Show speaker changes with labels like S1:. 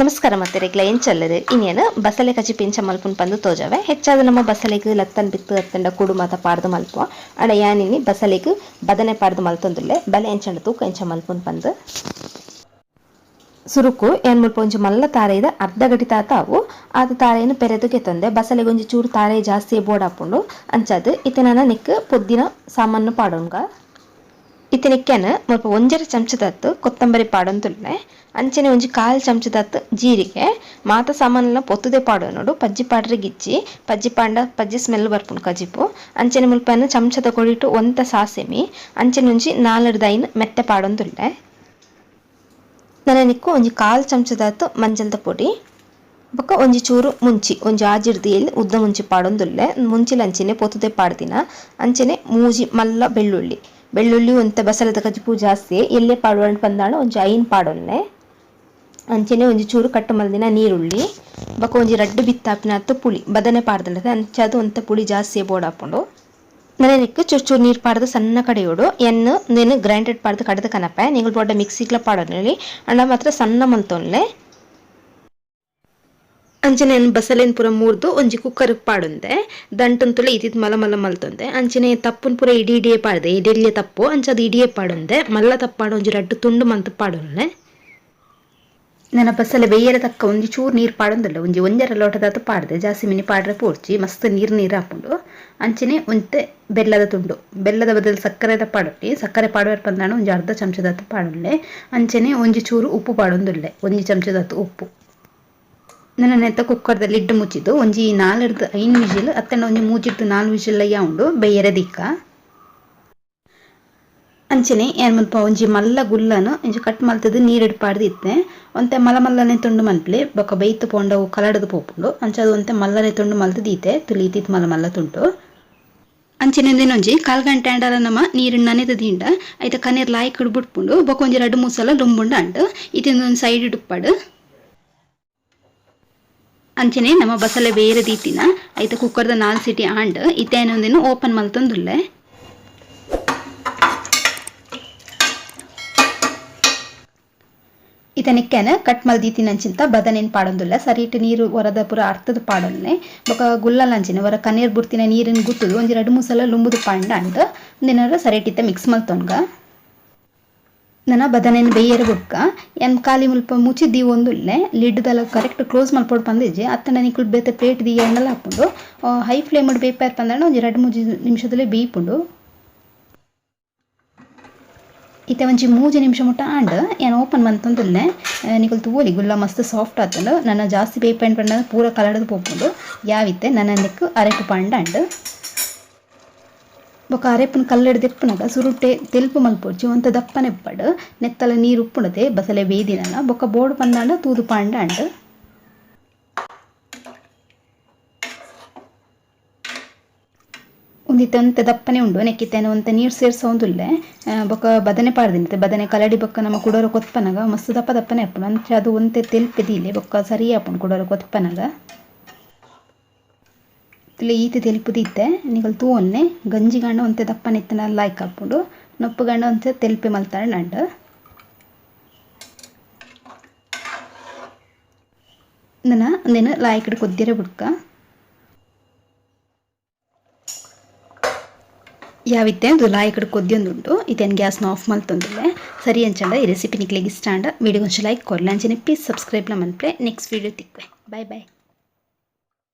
S1: ನಮಸ್ಕಾರ ಮತ್ತೆರೆಗ್ಲ ಎಂಚಲ್ಲರು ಇನ್ನೇನು ಬಸಳೆ ಕಜಿಪು ಎಂಚ ಮಲ್ಪುನ್ ಪಂದು ತೋಜಾವೆ. ಹೆಚ್ಚಾದ ನಮ್ಮ ಬಸಳೆಗ್ ಲತ್ತನ್ ಬಿತ್ತು ಅತ್ತಂಡ ಕುಡು ಮಾತ ಪಾಡ್ದು ಮಲ್ಪುವ. ಅಡ ಯಾನಿನಿ ಬಸಳೆಗ್ ಬದನೆ ಪಾಡ್ದು ಮಲ್ತೊಂದುಲ್ಲೆ. ಬಲೆ ಎಂಚಂಡ ತೂಕ ಎಂಚ ಮಲ್ಪುನ್ ಪಂದು. ಸುರುಕು ಏನ್ ಮುಲ್ಪ ಒಂಜಿ ಮಲ್ಲ ತಾರೆದ ಅರ್ಧ ಗಡಿ ತಾತ ಅವು ಆತ ತಾರೆಯನ್ನು ಪೆರೆದು ಗೆತ್ತೊಂದೆ. ಬಸಳೆಗೆ ಒಂಜಿ ಚೂರು ತಾರೆ ಜಾಸ್ತಿ ಬೋಡಾಪುಂಡು. ಅಂಚಾದ್ ಇತ್ತೆ ನನ ನೆಕ್ ಪೊದ್ದಿನ ಸಾಮಾನು ಪಾಡೊನ್ಗ. ಇತ್ತೆ ನೆಕ್ಕೆನ್ ಮುಲ್ಪ ಒಂಜರೆ ಚಮಚದತ್ತು ಕೊತ್ತಂಬರಿ ಪಾಡೊಂದುಲ್ಲೆ. ಅಂಚನೆ ಒಂಜಿ ಕಾಲ್ ಚಮಚದತ್ತು ಜೀರಿಗೆ. ಮಾತ ಸಾಮಾನುಲ ಪೊತ್ತುದೆ ಪಾಡೊನೊಡು, ಪಜ್ಜಿ ಪಾಡ್ರೆ ಗಿಜ್ಜಿ. ಪಜ್ಜಿ ಪಾಂಡ ಪಜ್ಜಿ ಸ್ಮೆಲ್ ಬರ್ಪುಂಡು ಕಜಿಪು. ಅಂಚನೆ ಮುಲ್ಪನ ಚಮಚದ ಕೊಡಿಟು ಒಂತ ಸಾಸಿಮಿ, ಅಂಚನೆ ಒಂಜಿ 4 5 ಮೆತ್ತೆ ಪಾಡೊಂದುಲ್ಲೆ. ನನ ಒಂಜಿ ಕಾಲ್ ಚಮಚದಾತ್ ಮಂಜಲ್ದ ಪೊಡಿ ಬೊಕ್ಕ ಒಂಜಿ ಚೂರು ಮುಂಚಿ, ಒಂಜಿ 6ರ್ದ್ 7 ಉದ್ದ ಮುಂಚಿ ಪಾಡೊಂದುಲ್ಲೆ. ಮುಂಚಿಲ ಅಂಚನೆ ಪೊತ್ತುದೆ ಪಾಡ್ದಿನ. ಅಂಚನೆ ಮೂಜಿ ಮಲ್ಲ ಬೆಳ್ಳುಳ್ಳಿ. ಬೆಳ್ಳುಳ್ಳಿ ಒಂತೆ ಬಸಳೆದ ಕಜಿಪು ಜಾಸ್ತಿ ಎಲ್ಲೆ ಪಾಡುವ ಪಂದಾಂಡ ಒಂಜಿ 5 ಪಾಡೊನ್ನೆ. ಅಂಚನೆ ಒಂಜಿ ಚೂರು ಕಟ್ ಮಲ್ದಿನ ನೀರುಳ್ಳಿ ಬೊಕ್ಕ ಒಂಜಿ ರಡ್ಡ್ ಬಿತ್ತಾಪಿನಾತ್ ಪುಳಿ. ಬದನೆ ಪಾಡ್ದಂಡ ಅಂಚಾದ್ ಒಂತೆ ಪುಳಿ ಜಾಸ್ತಿ ಬೋಡಾಪುಂಡು. ನೆಕ್ ಚೂರು ಚೂರು ನೀರು ಪಾಡ್ದು ಸಣ್ಣ ಕಡೆಯೋಡು. ಎನ್ನು ಉಂದೆನ್ ಗ್ರೈಂಡರ್ ಪಾಡ್ದು ಕಡೆದು ಕನಪೆ. ನಿಗುಲು ಬೋಡ ಮಿಕ್ಸಿಗ್ಲ ಪಾಡೊನೊಲಿ, ಅಂಡ ಮಾತ್ರ ಸಣ್ಣ ಮಲ್ತೊನ್ಲೆ. ಅಂಚನೆ ಬಸಲೆನ್ ಪೂರ ಮೂರ್ದು ಒಂಜಿ ಕುಕ್ಕರ್ ಪಾಡೊಂದೆ. ದಂಟನ್ ತುಲೆ ಇತ್ತಿತ್ ಮಲ್ಲ ಮಲ್ಲ ಮಲ್ತೊಂದೆ. ಅಂಚನೆ ತಪ್ಪುನ್ ಪೂರ ಇಡೀ ಇಡಿಯೇ ಪಾಡ್ದೆ. ಎಲ್ಯ ತಪ್ಪು ಅಂಚಾದ್ ಇಡಿಯೇ ಪಾಡೊಂದೆ. ಮಲ್ಲ ತಪ್ಪಾಡ ಒಂಜಿ ರಡ್ಡ್ ತುಂಡು ಮಂತ್ ಪಾಡೊನ್ಲೆ. ನನ ಬಸಲೆ ಬೇಯರೆ ತಕ್ಕ ಒಂಜಿ ಚೂರು ನೀರು ಪಾಡೊಂದುಲ್ಲೆ. ಒಂಜಿ ಒಂಜರೆ ಲೋಟದಾತ್ ಪಾಡ್ದೆ. ಜಾಸ್ತಿ ಮಿನಿ ಪಾಡ್ರೆ ಪೋಡ್ಚಿ, ಮಸ್ತ್ ನೀರು ನೀರು ಆಪುಂಡು. ಅಂಚನೆ ಒಂತೆ ಬೆಲ್ಲದ ತುಂಡು. ಬೆಲ್ಲದ ಬದಲು ಸಕ್ಕರೆದ ಪಾಡೊಲಿ. ಸಕ್ಕರೆ ಪಾಡುವೆರ್ ಪಂದಾಂಡ ಒಂಜಿ ಅರ್ಧ ಚಮಚದಾತ್ ಪಾಡೊನ್ಲೆ. ಅಂಚನೆ ಒಂಜಿ ಚೂರು ಉಪ್ಪು ಪಾಡೊಂದುಲ್ಲೆ, ಒಂಜಿ ಚಮಚದಾತ್ ಉಪ್ಪು. ನನ ನೆತ್ತ ಕುಕ್ಕರ್ದ ಲಿಡ್ ಮುಚ್ಚಿದ್ದು ಒಂಜಿ 4ರ್ದ್ 5 ವಿಜಿಲ್ ಅತ್ತಂಡ ಒಂಜಿ 3ರ್ದ್ 4 ವಿಜಿಲ್ ಉಂಡು ಬೇಯರೆ ದಿಕ್ಕ. ಅಂಚನೆ ಏನ್ ಮುಲ್ಪ ಒಂಜಿ ಮಲ್ಲ ಗುಲ್ಲನು ಒಂಜಿ ಕಟ್ ಮಲ್ತದು ನೀರಿಡ್ ಪಾಡ್ದು ಇತ್ತೆ. ಒಂತೆ ಮಲ್ಲ ಮಲ್ಲನೆ ತುಂಡು ಮನ್ಪುಲೆ, ಬೊಕ್ಕ ಬೈತ್ ಪೋಂಡ ಅವು ಕಲಡದು ಪೋಪುಂಡು. ಅಂಚ ಅದು ಒಂತೆ ಮಲ್ಲನೆ ತುಂಡು ಮಲ್ತ್ ದೀತೆ. ತುಲಿ ಇತ್ತಿತ್ ಮಲ್ಲ ಮಲ್ಲ ತುಂಡು. ಅಂಚನೆ ಒಂಜಿ ಕಾಲ್ ಗಂಟೆ ಆಂಡಲ ನಮ ನೀರಿನ ನನೆದು ದೀಂಡ ಐತ ಕನೀರ್ ಲಾಯ್ಕ್ ಬುಡ್ಪುಂಡು. ಬೊಕ್ಕ ಒಂಜಿ ರಡ್ಡ್ ಮೂಜಿ ಸಲ ಲುಂಬುಂಡ ಅಂಡ್ ಇತ್ತೆ ಒಂಜಿ ಸೈಡ್ ಇಪ್ಪಡ್. ಅಂಚನೆ ನಮ್ಮ ಬಸಳೆ ಬೇರೆ ದೀತಿನ ಐತ ಕುಕ್ಕರ್ದ 4 ಸಿಟಿ ಆಂಡ್. ಇತ್ತೆ ಒಂದಿನ ಓಪನ್ ಮಲ್ತೊಂದುಲ್ಲೆ. ಇತ್ತೆ ನೆಕ್ಕೆನ ಕಟ್ ಮಲ್ದೀತಿನಂಚಿಂತ ಬದನೆನ್ ಪಾಡೊಂದುಲ್ಲ. ಸರಿಟ್ ನೀರು ಒರದ ಪೂರ ಅರ್ತದ ಪಾಡೊನ್ನೆ. ಬೊಕ ಗುಲ್ಲಲ ಅಂಚಿನ ಒರ ಕನೀರ್ ಬುಡ್ತಿನ ನೀರಿನ ಗುತ್ತುದು ಒಂಜಿ ರಡ್ಡ್ ಮೂಜಿ ಸಲ ಲುಂಬುದು ಪಾಂಡ ಅಂಡ್ ಉಂದೆನ್ ಸರಿಟ್ ಇತ್ತೆ ಮಿಕ್ಸ್ ಮಲ್ತೊನ್ಗ. ನನ ಬದನೆನ್ ಬೇಯರೆ ಬುಡ್ಕ. ಯಾನ್ ಖಾಲಿ ಮುಲ್ಪ ಮುಚ್ಚಿ ದೀವೊಂದುಲ್ಲೆ. ಲಿಡ್ ದಲ ಕರೆಕ್ಟ್ ಕ್ಲೋಸ್ ಮಲ್ಪೊಡು ಪಂದಿಜ್ಜಿ. ಅತ್ತಂಡ ನಿಕುಲು ಬೇತೆ ಪ್ಲೇಟ್ ದೀಯಂಡಲ ಆಪುಂಡು. ಹೈ ಫ್ಲೇಮ್ ಬೇಯ್ಪಾರ್ ಪಂದಾಂಡ ಒಂಜಿ 2-3 ನಿಮಿಷದಲ್ಲೇ ಬೇಯ್ಪುಂಡು. ಇತ್ತೆ ಒಂಜಿ 3 ನಿಮಿಷ ಮುಟ್ಟ ಆಂಡ್. ಯಾನ್ ಓಪನ್ ಮಲ್ತೊಂದುಲ್ಲೆ. ನಿಕುಲು ತೂವೊಲಿ, ಗುಲ್ಲ ಮಸ್ತ್ ಸಾಫ್ಟ್ ಆತುಂಡು. ನನ ಜಾಸ್ತಿ ಬೇಯ್ಪಂಡ್ ಪಂಡ ಪೂರ ಕಲಡದು ಪೋಪುಂಡು. ಯಾವಿತ್ತೆ ನನ ನೆಕ್ಕ್ ಅರೆಪು ಪಾಂಡ ಅಂಡ್. ಬೊಕ ಅರೆಪುನ ಕಲ್ಲಡ್ ದೆಪ್ಪುನಗ ಸುರುಟೆ ತೆಲ್ಪು ಮಲ್ಪೊಡ್ಚಿ, ಒಂತೆ ದಪ್ಪನೆ ಇಪ್ಪಡ್. ನೆತ್ತಲ ನೀರು ಉಪ್ಪುಂಡತೆ ಬಸಲೆ ಬೇಯ್ದಿನಲ. ಬೊಕ ಬೋಡು ಪಂದಾಂಡ ತೂದು ಪಾಂಡ ಅಂಡ್. ಉಂದಿತ್ತೆ ಒಂತೆ ದಪ್ಪನೆ ಉಂಡು. ನೆಕ್ಕಿತ್ತೆ ಒಂತೆ ನೀರು ಸೇರ್ಸೊಂದುಲ್ಲೆ. ಬೊಕ ಬದನೆ ಪಾಡ್ದಿನತೆ. ಬದನೆ ಕಲಡಿ ಬೊಕ್ಕ ನಮ ಕುಡೋರ ಕೊತ್ಪನಗ ಮಸ್ತ್ ದಪ್ಪ ದಪ್ಪನೆ ಆಪುಂಡು. ಅಂಚ ಅದು ಒಂತೆ ತೆಲ್ಪೆ ದೀಲೆ, ಬೊಕ್ಕ ಸರಿ ಆಪುಂಡು ಕುಡೋರ ಕೊತ್ಪನಗ. ತುಲೆ ಈತೆ ತೆಲ್ಪು ದೀತೆ. ನಿಕುಲು ತೂವೊನ್ನೆ, ಗಂಜಿ ಗಂಡ ಒಂತೆ ದಪ್ಪನೆ ಇತ್ತಿನ ಲಾಯ್ಕ್ ಆಪುಂಡು. ನೊಪ್ಪು ಗಂಡ ಒಂತೆ ತೆಲ್ಪೆ ಮಲ್ತಾಂಡ ಅಂಡ್. ನನ ಉಂದೆನ್ ಲಾಯ್ಕ್ಡ್ ಕೊದ್ದಿರೆ ಬುಡ್ಕ. ಯಾವಿತ್ತೆ ಅದು ಲಾಯ್ಕ್ಡ್ ಕೊದ್ಯೊಂದುಂಡು. ಇತ್ತೇನು ಗ್ಯಾಸ್ನ ಆಫ್ ಮಲ್ತೊಂದುಲ್ಲೆ. ಸರಿ ಅಂಚಂಡ ಈ ರೆಸಿಪಿ ನಿಕ್ಲೆಗ್ ಇಷ್ಟ ಆಂಡ ವಿಡಿಯೋ ಒಂಜಿ ಲೈಕ್ ಕೊರ್ಲೆ. ಅಂಚನೆ ಪ್ಲೀಸ್ ಸಬ್ಸ್ಕ್ರೈಬ್ ಲ ಮನ್ಪುಲೆ. ನೆಕ್ಸ್ಟ್ ವಿಡಿಯೋ ತಿಕ್ವೆ. Bye boy.